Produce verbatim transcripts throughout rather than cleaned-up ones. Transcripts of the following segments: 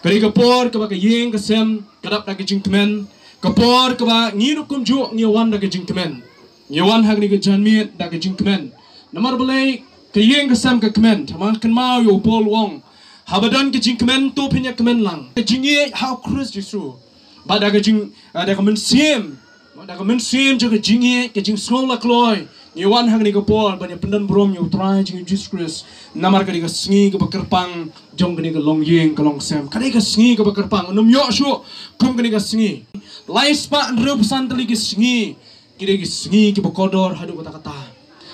Ka dei ka por kaba ka ïing ka sem ka dap da ka jingkmen. Ka por kaba ngi ruh kumjuh ngi wan da ka jingkmen. Ngi wan ha kane ka janmiet da ka jingkmen. Namar balei ka ïing ka sem ka kmen? Tang ba kynmaw ïa u Paul u ong, haba don ka jingkmen to phin ïa kmen lang. Ka jingïeit ha u Khrist Jisu. Bad da ka jing, ah, da ka mynsiem, da ka mynsiem jong ka jingïeit, ka jingsngew la kloi, ngi wan ha kane ka por ban ïa pyndon burom ïa u Trai jong ngi Jisu Khrist. Namar ka dei ka sngi kaba kyrpang jong kane ka longïing ka longsem. Ka dei ka sngi kaba kyrpang, ym ïoh shuh kum kane ka sngi. Lai spah hynriewphew san tylli ki sngi ki dei ki sngi kiba kordor haduh katta katta.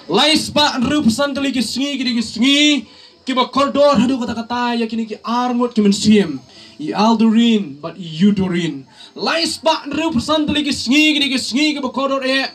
Lai spah hynriewphew san tylli ki sngi ki dei ki sngi kiba kordor haduh katta katta ïa kine ki arngut ki mynsiem, i Alderin bad i Euderin. Lai spah hynriewphew san tylli ki sngi ki dei ki sngi kiba kordor eh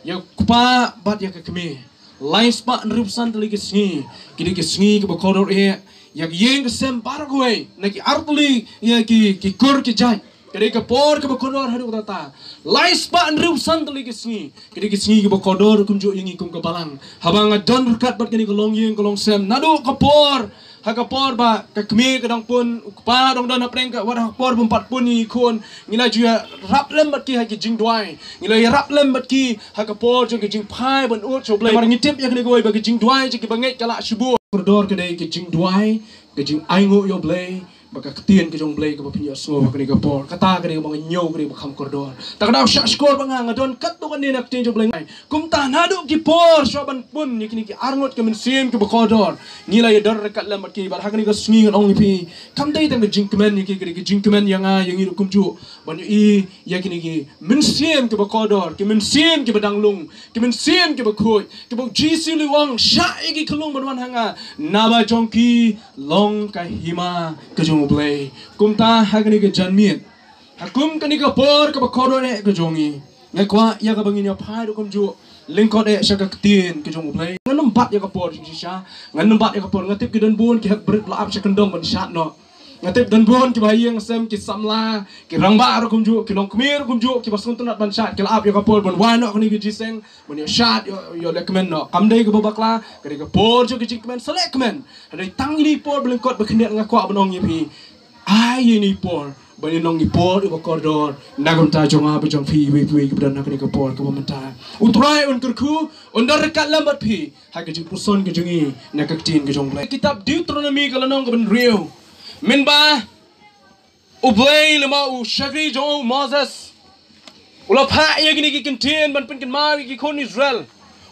ïa u kpa bad ïa ka kmie. Lai spah hynriewphew san tylli ki sngi ki dei ki sngi kiba kordor eh ïa ka ïing ka sem baroh kawei, na ki artylli ïa ki, ki kur ki jait. Ka dei ka por kaba kordor haduh katta. Lai spah hynriewphew san tylli ki sngi ki dei ki sngi kiba kordor kumjuh ïa ngi kum ka balang. Haba nga don ryngkat bad kane ka longïing ka longsem, naduh ka por, ha ka por ba ka kmie ka dang pun, u kpa dang don hapdeng ka, wat ha ka por bym pat pun ïa ki khun, ngi la ju ïarap lem bad ki ha ki jingduwai. Ngi la ïarap lem bad ki ha ka por jong ka jingphai ban ud sha U Blei. Namar ngi tip ïa kane kawei ba ka jingduwai jong ki bangeit ka lah shibun. Kordor ka dei ka jingduwai, ka jingainguh ïa U Blei, ba ka ktien ka jong U Blei kaba phin ïohsngew ha kane ka por. Kata ka dei kaba nga ñiew, ka dei ba kham kordor. Ta ka daw shah shkor ba nga, nga don katto katne na ka ktien jong U Blei. Kumta naduh ki por shuwa ban pun ïa kine ki arngut ki mynsiem kiba kordor, ngi la ïadon ryngkat lem bad ki, bad ha kane ka sngi ngan ong ïa phi, kam dei tang ka jingkmen ïa ki, ka dei ka jingkmen ïa nga, ïa ngi ruh kumjuh, ban ïohi ïa kine ki mynsiem kiba kordor, ki mynsiem kiba dang lung, ki mynsiem kiba khuid, kiba U Jisu u ong, shah ïa ki khyllung ban wan ha nga, naba jong ki long ka hima ka jong U Blei. Kumta ha kane ka janmiet, ha kum kane ka por kaba kordor eh ka jong ngi, nga kwah ïa kaba ngin ïa phai ruh kumjuh, lyngkot eh sha ka ktien ka jong U Blei. Ngan ym bat ïa ka por jingshisha, ngan ym bat ïa ka por. Nga tip ki don bun ki hep brit la ap sha kyndong ban shad noh. Nga tip don bun kiba ha ïing sem, ki samla, ki rangbah ruh kumjuh, ki longkmie ruh kumjuh, kiba sngewtynnat ban shad, ki la ap ïa ka por ban wai noh kane ka jingïaseng, ban ïa shad, ïa, ïa leh kmen noh. Kam dei kaba bakla, ka dei ka por jong ka jingkmen, sa leh kmen. Hynrei tang ine i por ba lyngkot ba khyndiat nga kwah ban ong ïa phi, ai ïa ine i por ban ïa long i por iba kordor na ka bynta jong nga bad jong phi, iwei pa iwei kiba don ha kane ka por kaba mynta. U Trai un kyrkhu, un don ryngkat lem bad phi ha ka jingpuson ka jong ngi na ka ktien ka jong U Blei. Kitab Deuteronomi ka lynnong kaba hynriew. Mynba U Blei lem bad u shakri jong u Moses u la phah ïa kine ki kyntien ban pynkynmaw ïa ki khun Israel,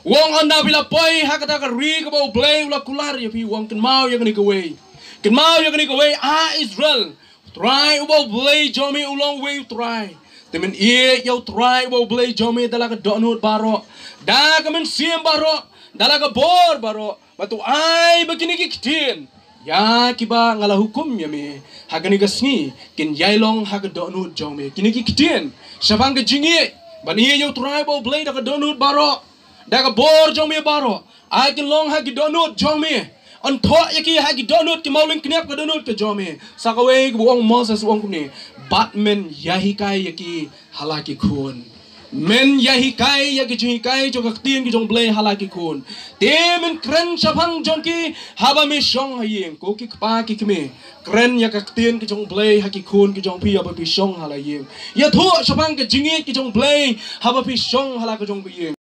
u ong, ynda phi la poi ha kata ka ri kaba U Blei u la kular ïa phi, u ong, kynmaw ïa kane kawei. Kynmaw ïa kane kawei, A Israel, U Trai uba U Blei jong me u long uwei U Trai. Te men ïeit ïa U Trai uba U Blei jong me da la ka dohnud baroh, da ka mynsiem baroh, da la ka bor baroh. Bad to ai ba kine ki ktien ïa kiba nga la hukum ïa me ha kane ka sngi kin ïai long ha ka dohnud jong me. Kine ki ktien shaphang ka jingïeit, ban ïeit ïa U Trai uba U Blei da ka dohnud baroh, da ka bor jong me baroh, ai kin long ha ki dohnud jong me. Un thoh ïa ki ha ki dohnud ki mawlyngkniap ka dohnud ka jong me. Sa kawei kaba u ong Moses, u ong kumne, bad men ïa hikai ïa ki ha la ki khun. Men ïa hikai ïa ki jinghikai jong ka ktien ka jong U Blei ha la ki khun. Te men kren shaphang jong ki haba me shong ha ïing. Ko ki kpa ki kmie, kren ïa ka ktien ka jong U Blei ha ki khun ki jong phi haba phi shong ha la ïing. Ïathuh shaphang ka jingïeit ka jong U Blei haba phi shong ha la ka jong ka ïing.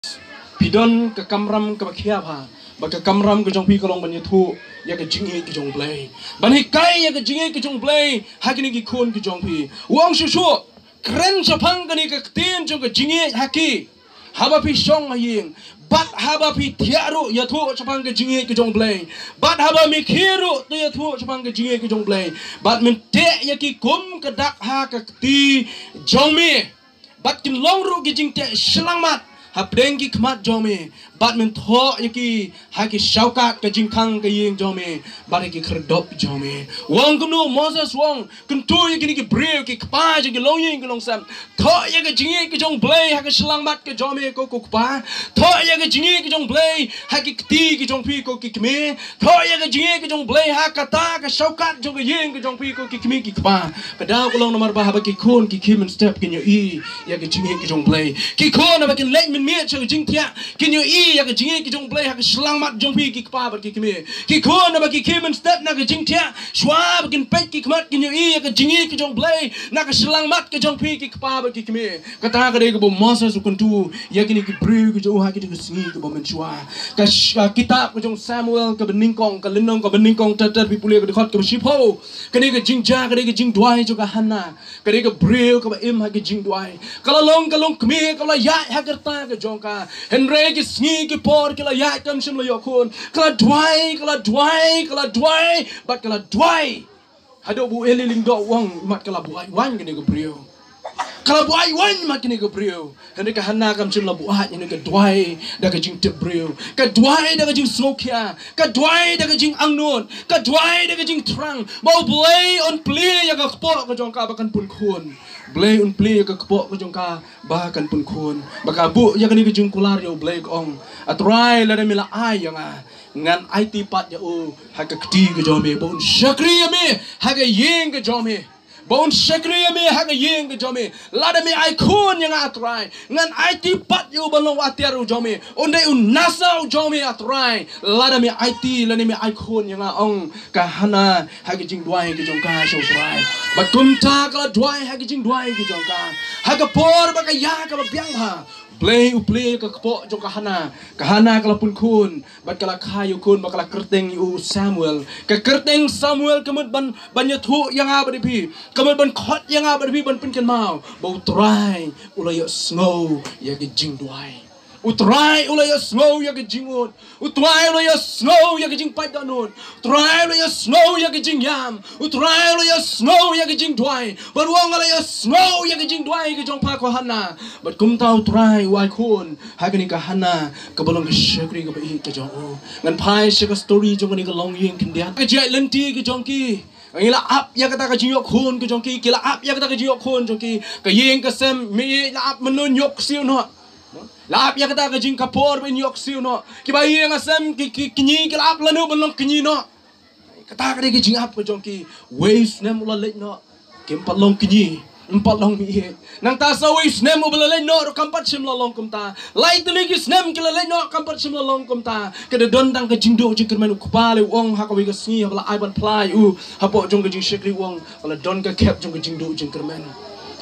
Phi don ka kamram kaba khia bha, ba ka kamram ka jong phi ka long ban ïathuh ïa ka jingïeit ka jong U Blei, ban hikai ïa ka jingïeit ka jong U Blei ha kine ki khun ki jong phi. U ong shuh shuh, kren shaphang kane ka ktien jong ka jingïeit ha ki haba phi shong ha ïing. Bad haba phi thiah ruh, ïathuh shaphang ka jingïeit ka jong U Blei. Bad haba me khie ruh, to ïathuh shaphang ka jingïeit ka jong U Blei. Bad men teh ïa ki kum ka dak ha ka kti jong me. Bad kin long ruh ki jingteh shyllangmat hapdeng ki khmat jong me. Bad men thoh ïa ki ha ki shawkat ka jingkhang ka ïing jong me, bad ha ki khyrdop jong me. U ong kumno Moses, u ong, kyntu ïa kine ki briew, ki kpa jong ki longïing ki longsem. Thoh ïa ka jingïeit ka jong U Blei ha ka shyllangmat ka jong me, ko ko kpa. Thoh ïa ka jingïeit ka jong U Blei ha ki kti ki jong phi, ko ki kmie. Thoh ïa ka jingïeit ka jong U Blei ha kata ka shawkat jong ka ïing ka jong phi, ko ki kmie ki kpa. Ka daw ka long namar ba haba ki khun ki khie mynstep kin ïohi ïa ka jingïeit ka jong U Blei. Ki khun haba kin leit mynmiet sha ka jingthiah kin ïohi ïa ka jingïeit ka jong U Blei ha ka shyllangmat jong phi ki kpa bad ki kmie. Ki khun bad ki kmie mynstep na ka jingthiah, shuwa ba kin peit ki khmat kin ïohi ïa ka jingïeit ka jong U Blei na ka shyllangmat ka jong phi ki kpa bad ki kmie. Kata ka dei kaba u Moses u kyntu ïa kine ki briew ki jong u ha kine ki sngi kiba mynshuwa. Ka sh-, ka kitab ka jong u Samuel kaba nyngkong, ka lynnong kaba nyngkong, ter ter phi pule ka dkhot kaba shiphew. Kane ka jingjia, kane ka jingduwai jong ka Hana. Ka dei ka briew kaba im ha ka jingduwai. Ka la long, ka long kmie, ka la ïaid ha ka rta ka jong ka. Hynrei ki sngi ki por ki la ïaid kam shym la ïoh khun. Ka la duwai, ka la duwai, ka la duwai, bad ka la duwai. Haduh ba u Eli Lyngdoh u ong, mat ka la buaid waiñ kane ka briew. Ka la buaid waiñ mat kane ka briew. Hynrei ka Hana kam shym la buaid, hynrei ka duwai da ka jingtip briew. Ka duwai da ka jingsngewkhia. Ka duwai da ka jingangnud. Ka duwai da ka jingthrang. Ba U Blei un plie ïa ka kpoh ka jong ka ba kan pun khun. Blei un plie ïa ka kpoh ka jong ka ba kan pun khun. Ba ka buh ïa kane ka jingkular ïa U Blei ka ong, A Trai, lada me la ai ïa nga, ngan aiti pat ïa u ha ka kti ka jong me. Ba un shakri ïa me ha ka ïing ka jong me. Ba un shakri ïa me ha ka ïing ka jong me. Lada me ai khun ïa nga, A Trai, ngan aiti pat ïa u ban long u atiar u jong me. Un dei u nasa u jong me, A Trai. Lada me aiti, lada me ai khun ïa nga, ong ka Hana ha ka jingduwai ka jong ka sha U Trai. Bad kumta ka la duwai ha ka jingduwai ka jong ka. Ha ka por ba ka ïa kaba biang bha, Blei u plie ka kpoh jong ka Hana. Ka Hana ka la pun khun. Bad ka la kha ïa u khun, bad ka la kyrteng ïa u Samuel. Ka kyrteng Samuel ka mut ban, ban ïathuh ïa nga bad ïa phi. Ka mut ban khot ïa nga bad ïa phi ban pynkynmaw ba U Trai u la ïohsngew ïa ka jingduwai. U Trai u la ïohsngew ïa ka jingud. U Trai u la ïohsngew ïa ka jingpait dohnud. U Trai u la ïohsngew ïa ka jingïam. U Trai u la ïohsngew ïa ka jingduwai. Bad u ong, nga la ïohsngew ïa ka jingduwai ka jong pha ko Hana. Bad kumta U Trai u ai khun ha kane ka Hana kaba long ka shakri kaba ïeit ka jong u. Ngan phai sha ka story jong kane ka longïing khyndiat. Ka jingïaid lynti ka jong ki. Ngi la ap ïa kata ka jingïoh khun ka jong ki, ki la ap ïa kata ka jingïoh khun jong ki. Ka ïing ka sem, mei la ap mynno ïoh ksiew noh. La ap ïa kata ka jing, ka por ba ïoh ksiew noh. Kiba ïing ka sem, ki, ki, kñi ki la ap lano ban long kñi noh. Kata ka dei ka jingap ka jong ki. Wei snem u la leit noh, kim pat long kñi, kim pat long mei. Nangta sa wei snem uba la leit noh ruh kam pat shym la long kumta. Lai tylli ki snem ki la leit noh kam pat shym la long kumta. Ka da don tang ka jingduh jingkyrmen. U kpa lei u ong ha kawei ka sngi haba la ai ban phla ïa u hapoh jong ka jingshakri, u ong, ka la don ka khep jong ka jingduh jingkyrmen.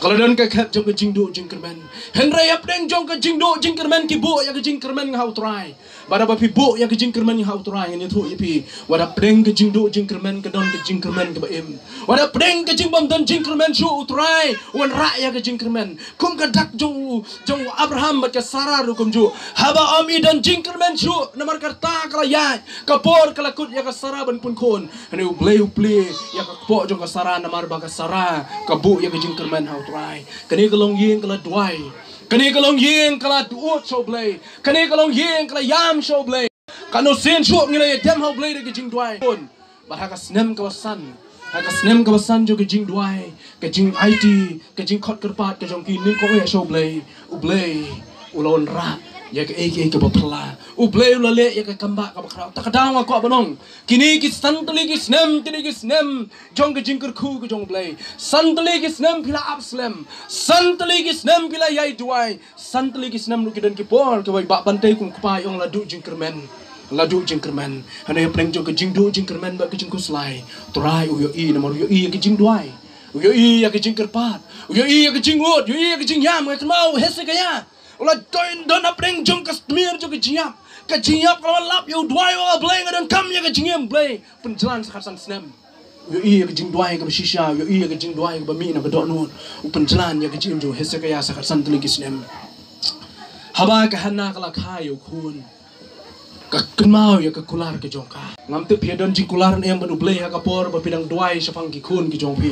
Ka la don ka khep jong ka jingduh jingkyrmen. Hynrei hapdeng jong ka jingduh jingkyrmen ki buh ïa ka jingkyrmen ha U Trai. Bad haba phi buh ïa ka jingkyrmen ha U Trai, ngan ïathuh ïa phi, wat hapdeng ka jingduh jingkyrmen ka don ka jingkyrmen kaba im. Wat hapdeng ka jingbym don jingkyrmen shuh U Trai u wanrah ïa ka jingkyrmen. Kum ka dak jong u, jong u Abraham bad ka Sara ruh kumjuh. Haba ym i don jingkyrmen shuh, namar kata ka la ïaid, ka por ka la kut ïa ka Sara ban pun khun. Hynrei U Blei u plie ïa ka kpoh jong ka Sara, namar ba ka Sara ka buh ïa ka jingkyrmen ha U Trai. Kane ka longïing ka la duwai. Kane ka longïing ka la duh sha U Blei. Kane ka longïing ka la ïam sha U Blei. Katno sien shuh ngi la ïa dem ha U Blei da ka jingduwai. Bad ha ka snem kaba san, ha ka snem kaba san jong ka jingduwai, ka jingaiti, ka jingkhot kyrpad ka jong ki nyngkong ïa sha U Blei, U Blei u la wanrah ïa kaei kaei kaba phylla. U Blei u la leh ïa ka kambah kaba khraw. Ta ka daw nga kwah ban ong, kine ki san tylli ki snem, kine ki snem jong ka jingkyrkhu ka jong U Blei. San tylli ki snem phi la ap slem. San tylli ki snem phi la ïai duwai. San tylli ki snem ruh ki don ki por kiba i Bah Bantei kum kpa i ong la duh jingkyrmen. La duh jingkyrmen. Hynrei hapdeng jong ka jingduh jingkyrmen bad ka jingkhuslai, Trai u ïohi namar u ïohi ïa ka jingduwai. U ïohi ïa ka jingkyrpad. U ïohi ïa ka jingud, u ïohi ïa ka jingïam. Nga kynmaw u Hesekiah u la don, don hapdeng jong ka tmier jong ka jingïap. Ka jingïap ka la lap ïa u, duwai, A Blei nga donkam ïa ka jingim Blei. Pynjlan sa khatsan snem. U ïohi ïa ka jingduwai kaba shisha, u ïohi ïa ka jingduwai kaba mih na ka dohnud. U pynjlan ïa ka jingim jong u Hesekiah sa khatsan tylli ki snem. Haba ka Hana ka la kha ïa u khun, ka kynmaw ïa ka kular ka jong ka. Ngam tip phi don jingkular ne em bad U Blei ha ka por ba phi dang duwai shaphang ki khun ki jong phi.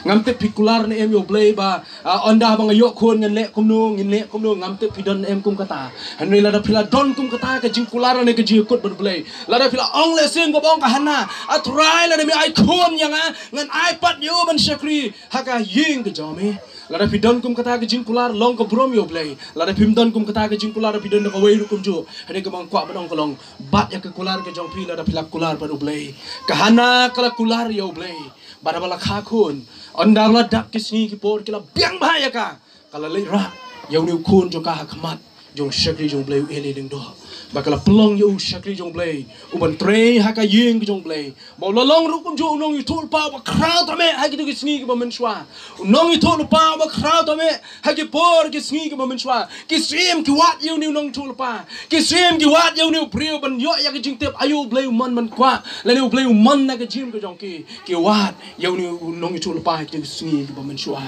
Ngam tip phi kular ne em ïa U Blei ba, ah, ynda ba nga ïoh khun ngan leh kumno, ngan leh kumno, ngam tip phi don ne em kum kata. Hynrei lada phi la don kum kata ka jingkular ne ka jingïakut bad U Blei, lada phi la ong lehse kum ba ong ka Hana, A Trai, lada me ai khun ïa nga, ngan ai pat ïa u ban shakri ha ka ïing ka jong me. Lada phi don kum kata ka jingkular, long ka burom ïa U Blei. Lada phim don kum kata ka jingkular, phi don da kawei ruh kumjuh. Hynrei kaba nga kwah ban ong ka long, bat ïa ka kular ka jong phi lada phi la kular bad U Blei. Ka Hana ka la kular ïa U Blei. Bad haba la kha khun, ynda la dap ki sngi ki por ki la biang bha ïa ka, ka la leit rah ïa une u khun jong ka ha khmat. jong shakri jong Blei u Eli Lyngdoh. Ba ka la pynlong ïa u shakri jong Blei u ban trei ha ka ïing ka jong Blei. Ba u la long ruh kumjuh u nongïathuhlypa uba khraw tam eh ha kito ki sngi kiba mynshuwa. U nongïathuhlypa uba khraw tam eh ha ki por ki sngi kiba mynshuwa. Ki syiem ki wad ïa une u nongïathuhlypa. Ki syiem ki wad ïa une u briew ban ïoh ïa ka jingtip aïu u Blei u mon ban kwah lane u Blei u mon na ka jingim ka jong ki. Ki wad ïa une u nongïathuhlypa ha kito ki sngi kiba mynshuwa.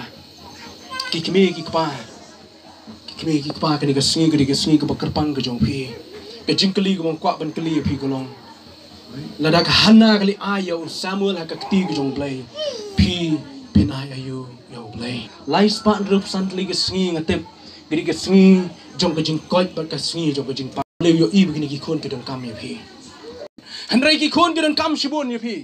Ki kmie ki kpa, ki kmie ki kpa, kane ka sngi ka dei ka sngi kaba kyrpang ka jong phi. Ka jingkylli kaba nga kwah ban kylli ïa phi ka long, lada ka Hana ka la ai ïa u Samuel ha ka kti ka jong Blei, phi phin ai aïu ïa u Blei? Lai spah hynriewphew san tylli ka sngi, nga tip ka dei ka sngi jong ka jingkoit bad ka sngi jong ka jingpang. Blei u ïohi ba kine ki khun ki donkam ïa phi. Hynrei ki khun ki donkam shibun ïa phi.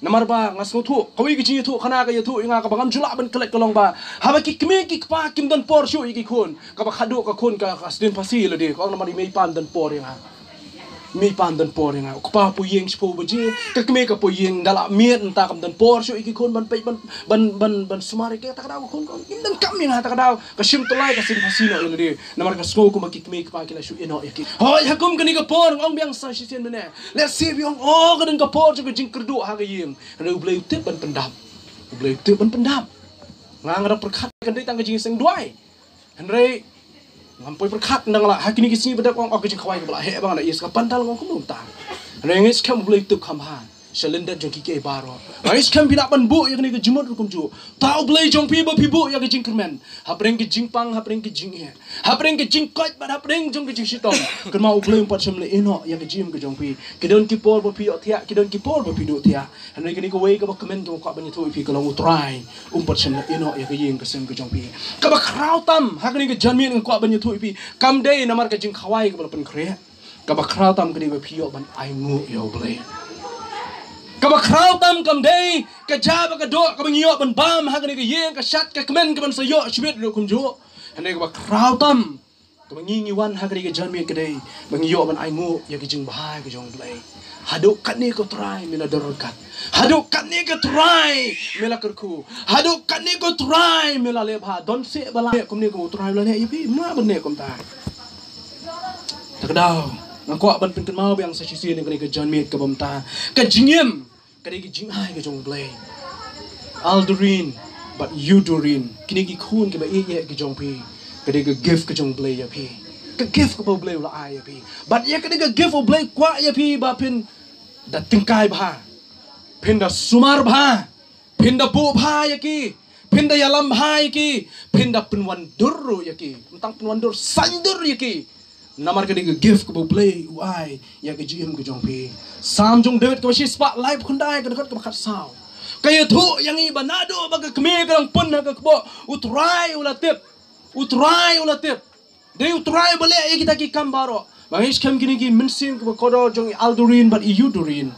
Namar ba nga sngewthuh kawei ka jingïathuhkhana ka ïathuh ïa nga kaba ngam ju lah ban klet ka long ba haba ki kmie ki kpa kim don por shuh ïa ki khun, kaba khadduh ka khun ka, ka sdien phasi lade, ka ong namar i mei i pa ym don por ïa nga. I mei i pa ym don por ïa nga. U kpa poi ïing shiphew baje, ka kmie ka poi ïing, da lah miet, mynta kam don por shuh ïa ki khun ban peit, ban, ban, ban, ban sumar ïa ki. Ta ka daw ka khun ka ong, kim donkam ïa nga, ta ka daw ka shim tyllai, ka sdien phasi noh ïa lade. Namar ka sngew kumba ki kmie ki kpa ki la shu ïeh noh ïa ki. Hooid, ha kum kane ka por nga ong biang sa shisien mynne. Lehse phi ong, oh, ka don ka por jong ka jingkyrduh ha ka ïing. Hynrei u Blei u tip ban pyndap. U Blei u tip ban pyndap. Nga, nga dang pyrkhat, kan dei tang ka jingïaseng duwai. Hynrei ngam poi pyrkhat, nang la ha kine ki sngi ba dep, ong, oh, ka jingkhawai kaba la heh ba nga ïa, sa ka pandal, ong, kumno mynta. Hynrei nga ngeit skhem u Blei u tip kham bha sha lyndet jong kiei kiei baroh. Nga ngeit skhem phi lah ban buh ïa kane ka jingmut ruh kumjuh. Thaw u Blei jong phi ba phi buh ïa ka jingkyrmen hapdeng ka jingpang, hapdeng ka jingeh, hapdeng ka jingkoit bad hapdeng jong ka jingshitom. Kynmaw u Blei um pat shym la ïeh noh ïa ka jingim ka jong phi. Ki don ki por ba phi ïohthiah, ki don ki por ba phi duhthiah. Hynrei kane kawei kaba kmen kaba nga kwah ban ïathuh ïa phi ka long u Trai um pat shym la ïeh noh ïa ka ïing ka sem ka jong phi. Kaba khraw tam ha kane ka janmiet nga kwah ban ïathuh ïa phi, kam dei namar ka jingkhawai kaba la pynkhreh. Kaba khraw tam ka dei ba phi ïoh ban ainguh ïa u Blei. Kaba khraw tam kam dei ka ja bad ka doh kaba ngi ïoh ban bam ha kane ka ïing, ka shad ka kmen, ka ban sa ïoh shibit ruh kumjuh. Hynrei kaba khraw tam kaba ngi, ngi wan ha kane ka janmiet ka dei ba ngi ïoh ban ainguh ïa ka jingbha ka jong u Blei. Haduh katne ko Trai me la don ryngkat. Haduh katne ko Trai me la kyrkhu. Haduh katne ko Trai me la leh bha. Don seh ba la leh kumne, ko Trai la leh ïa phi, me la ban leh kumta. Ta ka daw nga kwah ban pynkynmaw biang sa shisien ïa kane ka janmiet kaba mynta. Ka jingim ka dei ka jingai ka jong u Blei. I'll do it, but you do it. Kine ki khun kiba ïeit ïa ka jong phi, ka dei ka gift ka jong u Blei ïa phi. Ka gift kaba u Blei u la ai ïa phi. Bad ïa kane ka gift u Blei u kwah ïa phi ba phin da tyngkai bha, phin da sumar bha, phin da buh bha ïa ki, phin da ïalam bha ïa ki, phin da pynwandur ruh ïa ki. Ym tang pynwandur, saiñdur ïa ki. Namar ka dei ka gift kaba u Blei u ai ïa ka jingim ka jong phi. Salm jong u David kaba shispah laiphew khyndai, ka dkhot kaba khatsaw, ka ïathuh ïa ngi ba naduh ba ka kmie ka dang pun ha ka kpoh, u Trai u la tip. U Trai u la tip. Dei u Trai uba leh ïa kita ki kam baroh. Ba ngi skhem kine ki mynsiem kiba kordor jong i I'll do it bad i you do it,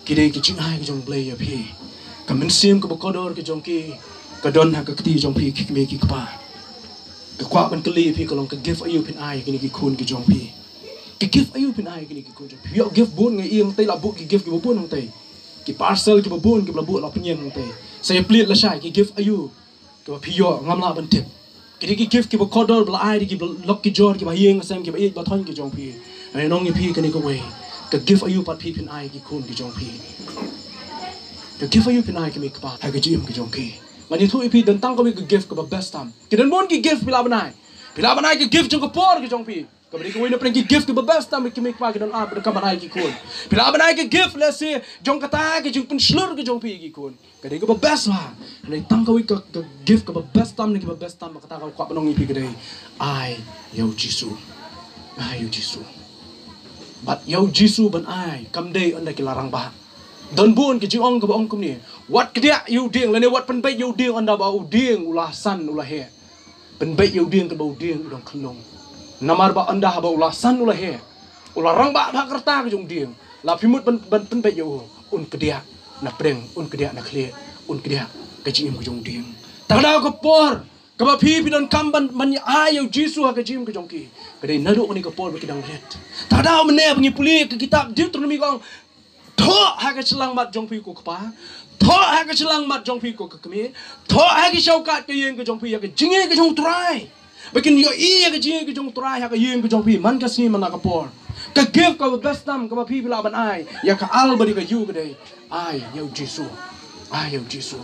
ki dei ki jingai ki jong u Blei ïa phi. Ka mynsiem kaba kordor ki jong ki ka don ha ka kti jong phi ki kmie ki kpa. Ka kwah ban kylli ïa phi ka long, ka gift aïu phin ai ïa kine ki khun ki jong phi? Ka gift aïu phin ai ïa kine ki khun jong phi? Ïoh gift bun, nga ïohi hangtei la buh ki gift kiba bun hangtei. Ki parcel kiba bun kiba la buh la pynïeng hangtei. Sa ïa plie lashai, ki gift aïu kiba phi ïoh ngam lah ban tip. Ki dei ki gift kiba kordor ba la ai da kiba lok ki jor, kiba ïing sem, kiba ïeit ba thoiñ ki jong phi. Ngan ong ïa phi kane kawei, ka gift aïu pat phi phin ai ki khun ki jong phi? Ka gift aïu phin ai ki mei kpa ha ka jingim ki jong ki? Ngan ïathuh ïa phi, don tang kawei ka gift kaba best tam. Ki don bun ki gift phi lah ban ai. Phi lah ban ai ka gift jong ka por ki jong phi. Kaba dei kawei na pdeng ki gift kiba best tam ki mei kpa ki don, ah, ba donkam ban ai ki khun. Phi lah ban ai ka gift lehse jong kata ka jingpynshlur ki jong phi ki khun. Ka dei kaba best bha. Hynrei tang kawei ka, ka gift kaba best tam, ne kiba best tam, kata ka kwah ban ong ïa phi ka dei, ai ïa u Jisu. Ai ïa u Jisu. Bad ïa u Jisu ban ai kam dei ynda ki la rangbah. Don bun ki jingong kaba ong kumne, wat kdiah ïa u dieng, lane wat pynbeit ïa u dieng ynda ba u dieng u la san u la heh. Pynbeit ïa u dieng katba u dieng u dang khyllung. Namar ba ynda haba u la san u la heh, u la rangbah bha ka rta ka jong u dieng, la phi mut ban, ban pynbeit ïa u, un kdiah na pdeng, un kdiah na khlieh, un kdiah ka jingim ka jong u dieng. Ta ka daw ka por kaba phi, phi donkam ban, ban ai ïa u Jisu ha ka jingim ka jong ki, ka dei naduh kane ka por ba ki dang rit. Ta ka daw mynne ba ngi pule ka kitab Deuteronomy ka ong, thoh ha ka shyllangmat jong phi ko kpa, thoh ha ka shyllangmat jong phi ko ka kmie, thoh ha ki shongkhat ka ïing ka jong phi ïa ka jingïeit ka jong u Trai. Ba kin ïohi ïa ka jingïeit ka jong U Trai ha ka ïing ka jong phi man ka sngi man la ka por. Ka gift kaba best tam kaba phi phi lah ban ai ïa ka al bad ïa ka ïew ka dei, ai ïa U Jisu. Ai ïa U Jisu.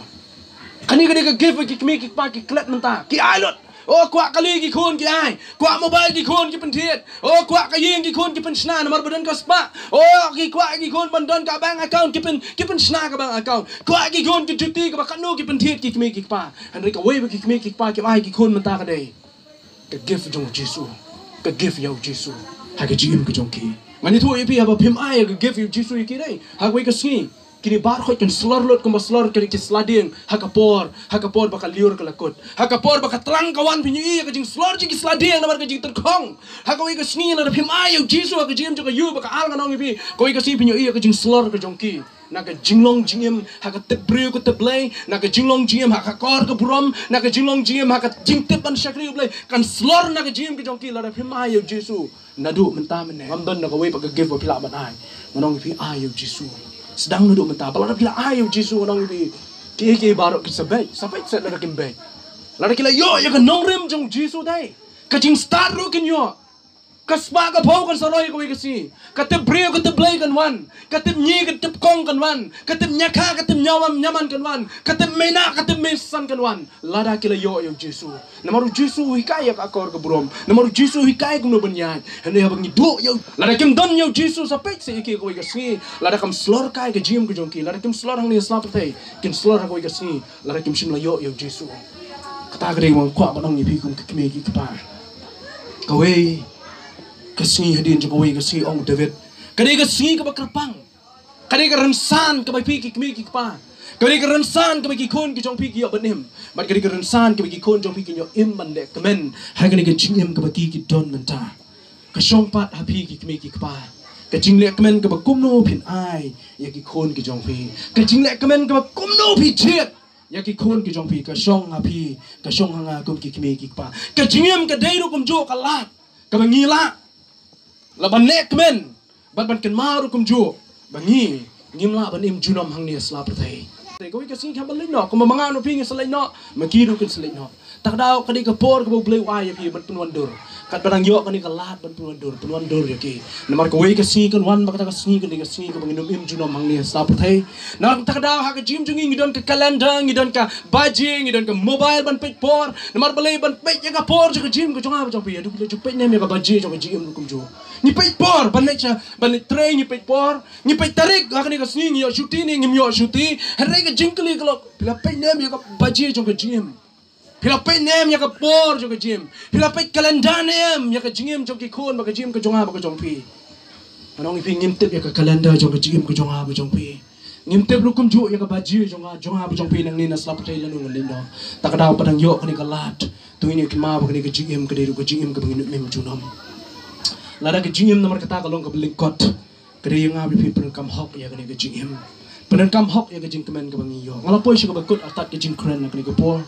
Kane ka dei ka gift ba ki kmie ki kpa ki klet mynta, ki ai lut. O, kwah kali ki khun ki ai, kwah mobile ki khun ki pynthied. O, kwah ka ïing ki khun ki pynshna, namar ba don ka spah. O, ki kwah ki khun ban don ka bank account, ki pyn, ki pynshna ka bank account. Kwah ki khun ki juti kaba katno ki pynthied ki kmie ki kpa. Hynrei kawei ba ki kmie ki kpa kim ai ki khun mynta ka dei ka gift jong U Jisu. Ka gift ïa U Jisu ha ka jingim ka jong ki. Ngan ïathuh ïa phi, haba phim ai ka gift ïa U Jisu ïa ki dei, ha kawei ka sngi kine baroh kin slor lut kumba slor ki, ki sla dieng ha ka por, ha ka por ba ka lyiur ka la kut, ha ka por ba ka tlang ka wan. Phin ïohi ïa ka jingslor jong ki sla dieng namar ka jingtyrkhong. Ha kawei ka sngi lada phim ai ïa U Jisu ha ka jingim jong ka ïew bad ka al, ngan ong ïa phi, kawei ka sngi phin ïohi ïa ka jingslor ka jong ki. Na ka jinglong jingim ha ka tip briew ka tip Blei, na ka jinglong jingim ha ka kor ka burom, na ka jinglong jingim ha ka jingtip ban shakri U Blei, kan slor na ka jingim ka jong ki lada phim ai ïa U Jisu naduh mynta mynne. Ngam don na kawei pat ka gift ba phi lah ban ai. Ngan ong ïa phi, ai ïa U Jisu. Sdang naduh mynta. Ba lada phi la ai ïa U Jisu, ngan ong ïa phi, kiei kiei baroh ki sa beit, sa beit set lada kim beit. Lada ki la ïoh ïa ka nongrim jong U Jisu dei, ka jingstad ruh kin ïoh. Ka spah ka phew kan sa roi ha kawei ka sngi. Ka tip briew ka tip Blei kan wan. Ka tip ñi ka tip kong kan wan. Ka tip ñiakha ka tip ñiawam ñiaman kan wan. Ka tip meinah ka tip meisan kan wan, lada ki la ïoh ïa U Jisu. Namar U Jisu u hikai ïa ka akor ka burom. Namar U Jisu u hikai kumno ban ïaid. Hynrei haba ngi duh ïa U, lada kim don ïa U Jisu, sa peit sa ïa ki ha kawei ka sngi. Lada kam slor kai ka jingim ka jong ki, lada kim slor hangne ha sla pyrthei, kin slor ha kawei ka sngi lada kim shym la ïoh ïa U Jisu. Kata ka dei ba nga kwah ban ong ïa phi kum ki kmie ki kpa. Kawei ka sngi hadien jong kawei ka sngi, ong u David, ka dei ka sngi kaba kyrpang. Ka dei ka rynsan kaba phi ki kmie ki kpa, ka dei ka rynsan kaba ki khun ki jong phi ki ïoh ban im. Bad ka dei ka rynsan kaba ki khun jong phi kin ïoh im ban leh kmen ha kane ka jingim kaba ki ki don mynta. Ka shong pat ha phi ki kmie ki kpa, ka jingleh kmen kaba kumno phin ai ïa ki khun ki jong phi. Ka jingleh kmen kaba kumno phi jied ïa ki khun ki jong phi, ka shong ha phi, ka shong ha nga kum ki kmie ki kpa. Ka jingim ka dei ruh kumjuh ka lad kaba ngi lah, lah ban leh kmen bad ban kynmaw ruh kumjuh ba ngi ngim lah ban im junom hangne ha sla pyrthei. Te kawei ka sngi ki hap ban leit noh, kumba ma nga ma phi ngin sa leit noh, ma ki ruh kin sa leit noh. Ta ka daw ka dei ka por kaba U Blei u ai ïa phi ban pynwandur. Katba dang ïoh kane ka lad ban pynwandur, pynwandur ïa ki. Namar kawei ka sngi kan wan ba kata ka sngi kan dei ka sngi kaba ngin ym im junom hangne ha sla pyrthei. Na kata ka daw ha ka jingim jong ngi ngi don ka calendar, ngi don ka baje, ngi don ka mobile ban peit por. Namar balei? Ban peit ïa ka por jong ka jingim ka jong nga bad jong phi. Haduh phi la ju peit ne em ïa ka baje jong ka jingim ruh kumjuh. Ngi peit por ban leit sha, ban leit trei ngi peit por. Ngi peit tarik, ha kane ka sngi ngi ïoh shuti ne ngim ïoh shuti. Hynrei ka jingkylli ka long, phi la peit ne em ïa ka baje jong ka jingim? Phi la peit ne em ïa ka por jong ka jingim? Phi la peit calendar ne em ïa ka jingim jong ki khun bad ka jingim ka jong nga bad ka jong phi? Ngan ong ïa phi, ngim tip ïa ka calendar jong ka jingim ka jong nga bad jong phi. Ngim tip ruh kumjuh ïa ka baje jong nga, jong nga bad jong phi nangne na sla pyrthei lano ngan leit noh. Ta ka daw pat dang ïoh kane ka lad, to ngin ïa kynmaw ba kane ka jingim ka dei ruh ka jingim kaba ngin ym im junom. Lada ka jingim namar kata ka long kaba lyngkot, ka dei ïa nga bad phi pyndonkam hok ïa kane ka jingim, pyndonkam hok ïa ka jingkmen kaba ngi ïoh. Nga la poi sha kaba kut artat ka jingkren ha kane ka por.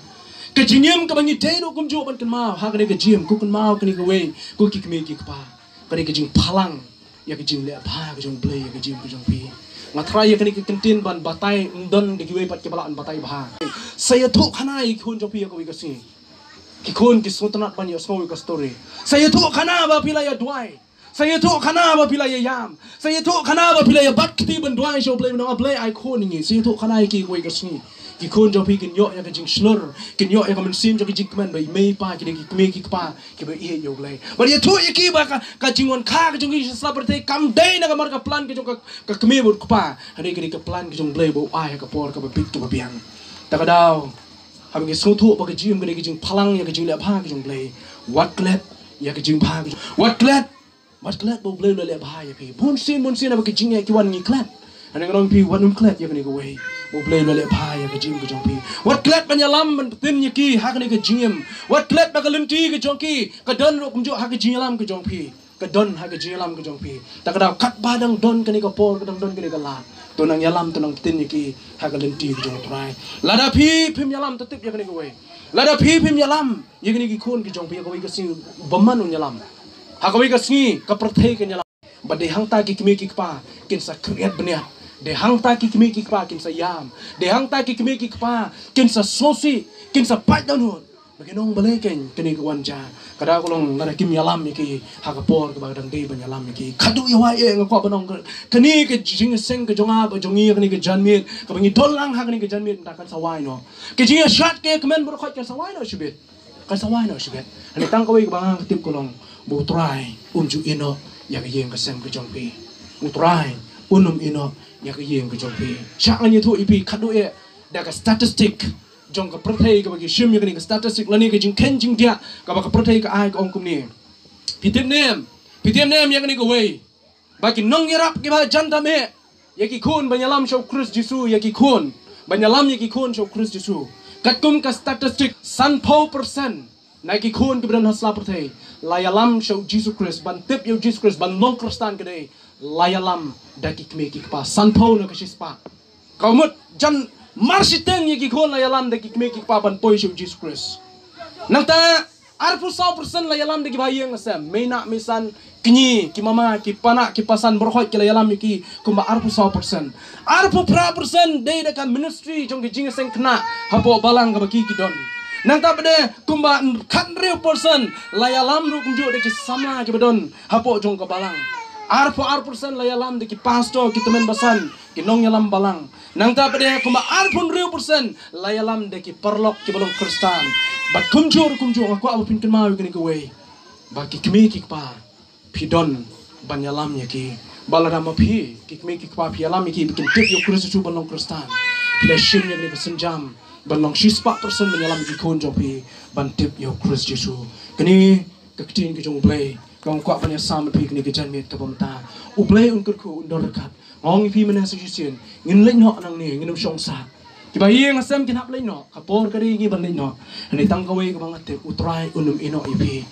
Ka jingim kaba ngi dei ruh kumjuh ban kynmaw ha kane ka jingim, ko kynmaw kane kawei, ko ki kmie ki kpa, ka dei ka jingphalang ïa ka jingleh bha ka jong U Blei ïa ka jingim ka jong phi. Nga tharai ïa kane ka kyntien ban batai, ym don da kiwei pat kiba lah ban batai bha. Sa ïathuh khana ïa ki khun jong phi ha kawei ka sngi. Ki khun ki sngewtynnat ban ïohsngew ïa ka story. Sa ïathuh khana ba phi la ïa duwai. Sa ïathuh khana ba phi la ïa ïam. Sa ïathuh khana ba phi la ïa bat kti ban duwai sha U Blei, ban ong, A Blei, ai khun ïa ngi. Sa ïathuh khana ïa ki kawei ka sngi. Ki khun jong phi kin ïoh ïa ka jingshlur, kin ïoh ïa ka mynsiem jong ka jingkmen ba i mei i pa ki dei ki kmie ki kpa kiba ïeit ïa U Blei. Bad ïathuh ïa ki ba ka, ka jingwan kha ka jong ki sha sla pyrthei kam dei na ka mar ka plan ka jong ka, ka kmie bad kpa. Hynrei ka dei ka plan ka jong U Blei ba u ai ha ka por kaba bit kaba biang. Ta ka daw, haba ngi sngewthuh ba ka jingim ka dei ka jingphalang ïa ka jingleh bha ka jong U Blei, wat klet ïa ka jingbha ka jong, wat klet, wat klet ba U Blei u la leh bha ïa phi. Bun sien bun sien haba ka jingeh ki wan ngi klet. Hynrei ngan ong ïa phi, wat nym klet ïa kane kawei, ba U Blei u la leh bha ïa ka jingim ka jong phi. Wat klet ban ïalam ban pyntin ïa ki ha kane ka jingim. Wat klet ba ka lynti ka jong ki ka don ruh kumjuh ha ka jingïalam ka jong phi. Ka don ha ka jingïalam ka jong phi. Ta ka daw katba dang don kane ka por, ka dang don kane ka lad, to nang ïalam, to nang pyntin ïa ki ha ka lynti ka jong U Trai. Lada phi phim ïalam, to tip ïa kane kawei. Lada phi phim ïalam ïa kine ki khun ki jong phi, ha kawei ka sngi u bymman un ïalam. Ha kawei ka sngi ka pyrthei kan ïalam. Bad dei hangta ki kmie ki kpa kin sa khriat bniat. Dei hangta ki kmie ki kpa kin sa ïam. Dei hangta ki kmie ki kpa kin sa sngewsih, kin sa pait dohnud. Ba ki nong balei kein kane ka wan jia? Ka daw ka long lada kim ïalam ïa ki ha ka por kaba dang dei ban ïalam ïa ki. Khadduh ïa wai eh nga kwah ban ong ka, kane ka jingïaseng ka jong nga bad jong ngi ïa kane ka janmiet, kaba ngi don lang ha kane ka janmiet mynta kan sa wai noh. Ka jingïashad ka ïa kmen baroh khoit kan sa wai noh shibit. Kan sa wai noh shibit. Hynrei tang kawei kaba nga tip ka long ba U Trai um ju ïehnoh ïa ka ïing ka sem ka jong phi. U Trai un ym ïehnoh ïa ka ïing ka jong phi. Shah ngan ïathuh ïa phi khadduh eh da ka statistic jong ka pyrthei kaba ki shim ïa kane ka statistic lane ka jingkheiñ jingdiah kaba ka pyrthei ka ai, ka ong kumne. Phi tip ne em? Phi tip ne em ïa kane kawei? Ba ki nongïarap kiba jan tam eh ïa ki khun ban ïalam sha U Khrist Jisu, ïa ki khun ban ïalam ïa ki khun sha U Khrist Jisu. Katkum ka statistic, sanphew percent na ki khun kiba don ha sla pyrthei la ïalam sha U Jisu Khrist, ban tip ïa U Jisu Khrist, ban long Khristan ka dei la ïalam da ki kmie ki kpa. Sanphew na ka shispah. Ka mut jan marshiteng ïa ki khun la ïalam da ki kmie ki kpa ban poi sha U Jisu Khrist. Nangta arphew saw percent la ïalam da ki ba ïing sem, mei nah mei san, kñi, ki mama, ki pa nah ki pa san, baroh khoit ki la ïalam ïa ki kumba arphew saw percent. Arphew phra percent dei da ka ministry jong ki jingïaseng khynnah hapoh balang kaba ki ki don. Nangta pat de kumba khathynriew percent la ïalam ruh kumjuh da ki samla kiba don hapoh jong ka balang. Arphew ar percent la ïalam da ki pastor, ki tymmen basan, ki nongïalam balang. Nangta pat de kumba arphew hynriew percent la ïalam da ki paralok kiba long Khristan. Bad kumjuh ruh kumjuh nga kwah ba phin kynmaw ïa kane kawei, ba ki kmie ki kpa phi don ban ïalam ïa ki. Ba lada ma phi, ki kmie ki kpa phi ïalam ïa ki ba kin tip ïa U Khrist Jisu ban long Khristan, phi la shim ïa kane ka sienjam ban long shispah percent ban ïalam ïa ki khun jong phi ban tip ïa U Khrist Jisu. Kane ka ktien ka jong U Blei kaba nga kwah ban ïasam ïa phi kane ka janmiet kaba mynta. U Blei un kyrkhu, un don ryngkat. Nga ong ïa phi mynne sa shisien, ngin leit noh nangne, ngin ym shong sah. Kiba ïing ha sem kin hap leit noh, ka por ka dei ngi ban leit noh. Hynrei tang kawei kaba nga tip, U Trai un ym ïehnoh ïa phi.